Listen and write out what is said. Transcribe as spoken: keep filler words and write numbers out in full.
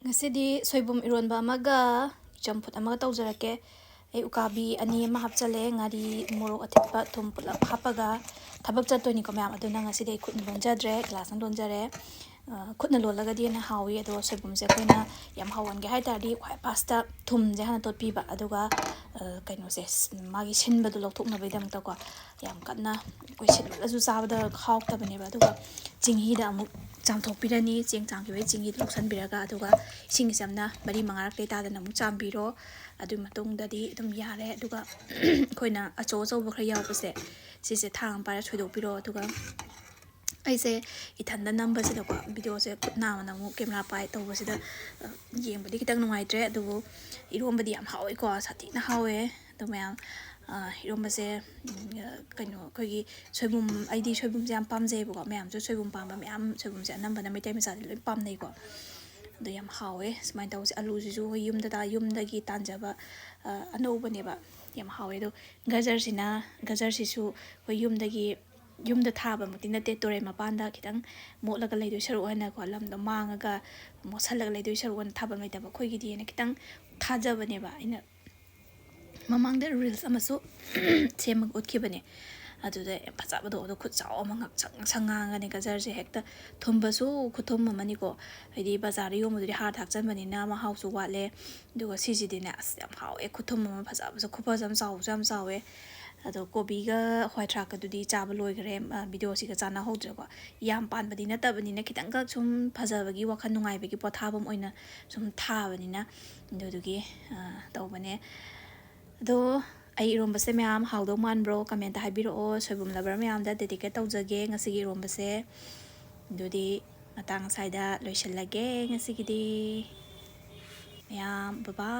ꯉꯁꯤꯗꯤ ꯁꯣꯏꯕꯨꯝ ꯏꯔꯣꯟꯕ ꯑꯃꯒ ꯆꯝꯐꯨꯠ ꯑꯃꯒ ꯇꯧꯖꯔꯛꯀꯦ꯫ ꯑꯩ ꯎꯀꯥꯕꯤ ꯑꯅꯤ ꯑꯃ ꯍꯥꯞꯆꯜꯂꯦ, ꯉꯥꯔꯤ, ꯃꯣꯔꯣꯛ ꯑꯊꯤꯠꯄ, ꯊꯨꯝ ꯄꯨꯂꯞ ꯍꯥꯞꯄꯒ꯫ ꯊꯕꯛ ꯆꯠꯇꯣꯏꯅꯤꯀꯣ ꯃꯌꯥꯝ, ꯑꯗꯨꯅ ꯉꯁꯤꯗꯤ ꯑꯩ ꯈꯨꯠꯅ ꯂꯣꯟꯖꯗ꯭ꯔꯦ, ꯒ꯭ꯂꯥꯁꯅ ꯂꯣꯟꯖꯔꯦ꯫ ꯑ, ꯈꯨꯠꯅ ꯂꯣꯜꯂꯒꯗꯤ ꯍꯦꯟꯅ ꯍꯥꯎꯏ꯫ ꯑꯗꯣ ꯁꯣꯏꯕꯨꯝꯁꯦ ꯑꯩꯈꯣꯏꯅ ꯌꯥꯝ ꯍꯥꯎꯍꯟꯒꯦ ꯍꯥꯏ ꯇꯥꯔꯗꯤ ꯈ꯭ꯋꯥꯏ ꯐꯥꯔꯁꯇ ꯊꯨꯝꯁꯦ ꯍꯥꯟꯅ ꯇꯣꯠꯄꯤꯕ, ꯑꯗꯨꯒ, ꯑ, ꯀꯩꯅꯣꯁꯦ, ꯃꯥꯒꯤ ꯁꯤꯟꯕꯗꯣ ꯂꯧꯊꯣꯛꯅꯕꯒꯤꯗꯃꯛꯇꯀꯣ꯫ ꯌꯥꯝ ꯀꯟꯅ ꯑꯩꯈꯣꯏ ꯁꯤꯟꯃꯜꯂꯁꯨ ꯆꯥꯕꯗ ꯍꯥꯎꯇꯕꯅꯦꯕ꯫ ꯑꯗꯨꯒ ꯆꯦꯡꯍꯤꯗ ꯑꯃꯨꯛ ꯆꯥꯝꯊꯣꯛꯄꯤꯔꯅꯤ, ꯆꯦꯡ ꯆꯥꯝꯈꯤꯕꯒꯤ ꯆꯦꯡꯍꯤꯗꯣ ꯂꯧꯁꯟꯕꯤꯔꯒ꯫ ꯑꯗꯨꯒ ꯏꯁꯤꯡ ꯏꯆꯝꯅ ꯃꯔꯤ ꯃꯉꯥꯔꯛꯇꯩ ꯇꯥꯗꯅ ꯑꯃꯨꯛ ꯆꯥꯝꯕꯤꯔꯣ꯫ ꯑꯗꯨꯒꯤ ꯃꯇꯨꯡꯗꯗꯤ ꯑꯗꯨꯝ ꯌꯥꯔꯦ꯫ ꯑꯗꯨꯒ ꯑꯩꯈꯣꯏꯅ ꯑꯆꯧ ꯑꯆꯧꯕ ꯈꯔ ꯌꯥꯎꯕꯁꯦ, ꯁꯤꯁꯦ ꯊꯥꯡ ꯑꯃ ꯄꯥꯏꯔ ꯁꯣꯏꯗꯣꯛꯄꯤꯔꯣ꯫ ꯑꯗꯨꯒ ꯑꯩꯁꯦ ꯏꯊꯟꯗ ꯅꯝꯕꯁꯤꯗꯀꯣ, ꯚꯤꯗꯤꯑꯣꯁꯦ ꯈꯨꯠ ꯅꯥꯝꯃꯅ ꯑꯃꯨꯛ ꯀꯦꯃꯦꯔꯥ ꯄꯥꯏ ꯇꯧꯕꯁꯤꯗ, ꯑ, ꯌꯦꯡꯕꯗꯤ ꯈꯤꯇꯪ ꯅꯨꯡꯉꯥꯏꯇ꯭ꯔꯦ꯫ ꯑꯗꯨꯕꯨ ꯏꯔꯣꯝꯕꯗꯤ ꯌꯥꯝ ꯍꯥꯎꯋꯦꯀꯣ, ꯁꯥꯊꯤꯅ ꯍꯥꯎꯋꯦ꯫ ꯑꯗꯣ ꯃꯌꯥꯝ, ꯑ, ꯏꯔꯣꯝꯕꯁꯦ, ꯎꯝ, ꯑ, ꯀꯩꯅꯣ, ꯑꯩꯈꯣꯏꯒꯤ ꯁꯣꯏꯕꯨꯝ, ꯑꯩꯗꯤ ꯁꯣꯏꯕꯨꯝꯁꯦ ꯌꯥꯝ ꯄꯥꯝꯖꯩꯌꯦꯕꯀꯣ꯫ ꯃꯌꯥꯝꯁꯨ ꯁꯣꯏꯕꯨꯝ ꯄꯥꯝꯕ ꯃꯌꯥꯝ, ꯁꯣꯏꯕꯨꯝꯁꯦ ꯑꯅꯝꯕꯅ ꯃꯩꯇꯩ ꯃꯆꯥꯗꯤ ꯂꯣꯏ ꯄꯥꯝꯅꯩꯀꯣ꯫ ꯑꯗꯣ ꯌꯥꯝ ꯍꯥꯎꯋꯦ ꯁꯨꯃꯥꯏꯅ ꯇꯧꯕꯁꯦ꯫ ꯑꯂꯨꯁꯤꯁꯨ ꯑꯩꯈꯣꯏ ꯌꯨꯝꯗ ꯇꯥ-, ꯌꯨꯝꯗꯒꯤ ꯇꯥꯟꯖꯕ, ꯑ, ꯑꯅꯧꯕꯅꯦꯕ꯫ ꯌꯥꯝ ꯍꯥꯎꯋꯦ꯫ ꯑꯗꯣ ꯒꯖꯔꯁꯤꯅ, ꯒꯖꯔꯁꯤꯁꯨ ꯑꯩꯈꯣꯏ ꯌꯨꯝꯗꯒꯤ, ꯌꯨꯝꯗ ꯊꯥꯕꯃꯛꯇꯤ ꯅꯠꯇꯦ, ꯇꯨꯔꯦꯜ ꯃꯄꯥꯟꯗ ꯈꯤꯇꯪ ꯃꯣꯠꯂꯒ ꯂꯩꯗꯣꯏ ꯁꯔꯨꯛ ꯍꯥꯏꯅꯀꯣ, ꯂꯝꯗꯣ ꯃꯥꯡꯉꯒ ꯃꯣꯠꯁꯜꯂꯒ ꯂꯩꯗꯣꯏ ꯁꯔꯨꯛ ꯍꯥꯏꯅ ꯊꯥꯐꯝ ꯂꯩꯇꯕ ꯑꯩꯈꯣꯏꯒꯤꯗꯤ ꯍꯥꯏꯅ ꯈꯤꯇꯪ ꯊꯥꯖꯕꯅꯦꯕ꯫ ꯑꯩꯅ ꯃꯃꯥꯡꯗ ꯔꯤꯜꯁ ꯑꯃꯁꯨ ꯁꯦꯝꯃꯒ ꯎꯠꯈꯤꯕꯅꯦ꯫ ꯑꯗꯨꯗ ꯌꯥꯝ ꯐꯖꯕꯗꯣ, ꯑꯗꯣ ꯈꯨꯠ ꯆꯥꯎ ꯑꯃ ꯉꯛꯁꯪ ꯉꯛꯁꯪ ꯉꯥꯡꯉꯒꯅꯦ, ꯒꯖꯔꯁꯦ ꯍꯦꯛꯇ ꯊꯨꯝꯕꯁꯨ ꯈꯨꯊꯨꯝ ꯑꯃꯅꯤꯀꯣ꯫ ꯍꯥꯏꯗꯤ ꯕꯖꯥꯔꯗ ꯌꯣꯟꯕꯗꯨꯗꯤ ꯍꯥꯔ ꯊꯥꯛꯆꯟꯕꯅꯤꯅ ꯃꯍꯥꯎꯁꯨ ꯋꯥꯠꯂꯦ꯫ ꯑꯗꯨꯒ ꯁꯤꯁꯤꯗꯤꯅꯦ, ꯑꯁ, ꯌꯥꯝ ꯍꯥꯎꯋꯦ, ꯈꯨꯊꯨꯝ ꯑꯃ, ꯐꯖꯕꯁꯨ ꯈꯨꯐꯖ ꯑꯃ, ꯆꯥꯎꯕꯁꯨ ꯌꯥꯝ ꯆꯥꯎꯋꯦ꯫ ꯑꯗꯣ ꯀꯣꯕꯤꯒ ꯍꯋꯥꯏ ꯊ꯭ꯔꯥꯛꯀꯗꯨꯗꯤ ꯆꯥꯕ ꯂꯣꯏꯈ꯭ꯔꯦ, ꯑ, ꯚꯤꯗꯤꯑꯣꯁꯤꯒ ꯆꯥꯟꯅꯍꯧꯗ꯭ꯔꯦꯀꯣ꯫ ꯌꯥꯝ ꯄꯥꯟꯕꯗꯤ ꯅꯠꯇꯕꯅꯤꯅ ꯈꯤꯇꯪꯈꯛ ꯁꯨꯝ ꯐꯖꯕꯒꯤ ꯋꯥꯈꯜ ꯅꯨꯡꯉꯥꯏꯕꯒꯤ ꯄꯣꯊꯥꯐꯝ ꯑꯣꯏꯅ ꯁꯨꯝ ꯊꯥꯕꯅꯤꯅ, ꯑꯗꯨꯗꯨꯒꯤ, ꯑ, ꯇꯧꯕꯅꯦ꯫ ꯑꯗꯣ ꯑꯩ ꯏꯔꯣꯝꯕꯁꯦ ꯃꯌꯥꯝ ꯍꯥꯎꯗꯧ ꯃꯥꯟꯕ꯭ꯔꯣ? ꯀꯃꯦꯟꯇ ꯍꯥꯏꯕꯤꯔꯛꯑꯣ꯫ ꯁꯣꯏꯕꯨꯝ ꯂꯕꯔ ꯃꯌꯥꯝꯗ ꯗꯦꯗꯤꯀꯦꯠ ꯇꯧꯖꯒꯦ ꯉꯁꯤꯒꯤ ꯏꯔꯣꯝꯕꯁꯦ꯫ ꯑꯗꯨꯗꯤ ꯃꯇꯥꯡ ꯑꯁ꯭ꯋꯥꯏꯗ ꯂꯣꯏꯁꯤꯜꯂꯒꯦ ꯉꯁꯤꯒꯤꯗꯤ꯫ ꯃꯌꯥꯝ, ꯕꯕꯥ꯫